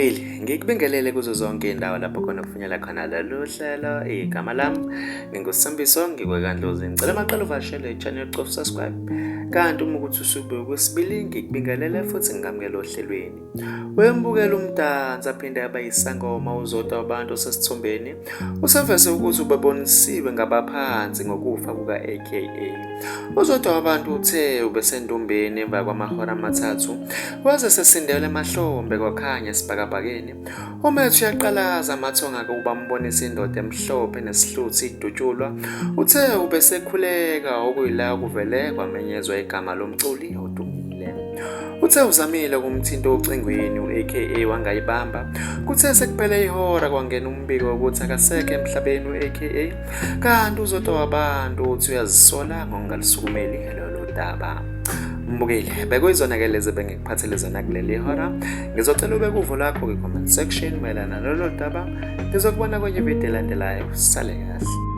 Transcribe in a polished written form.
Mbukeli, ngikubingelele kuzo zonke indawo lapho khona kufinyela khona lolu hlelo. Igama lami nginguSambiso ngikweKandlozi. Ngicela maqala uvakashele i-channel cofa subscribe. Kanti uma ukuthi usube okwesibili ngikubingelele futhi ngingamukela ohlelweni. Wembukela umdansi aphinde abe yisangoma uZodwa Wabantu osesithombeni useveze ukuthi ubebonisiwe ngabaphansi ngokufa kuka-AKA. UZodwa Wabantu uthe ubesendumbeni emva kwamahora amathathu waze sesindela emahlombe kwakhanya esibhakabhakeni. Umethu uyaqalaza amathonga kuba ambonise indoda emhlophe nesihluthi idutshulwa. Uthe ubesekhuleka okuyila kuvele kwamenyezwa igama lomculi odumile. Uthe uzamile ukumthinta ocingweni u-AKA wangayibamba. Kuthe sekuphele ihora kwangena umbiko wokuthi akasekho emhlabeni u-AKA kanti uZodwa Wabantu uthi uyazisola ngokungalisukumeli lolu daba. Mbukeli, bekuyizona-ke lezi bengikuphathele zona kuleli hora. Ngizocela ubeke uvo lwakho kwi-comment section mayelana nalolu daba. Ngizokubona kwenye ividiyo elandelayo. Sale kahle.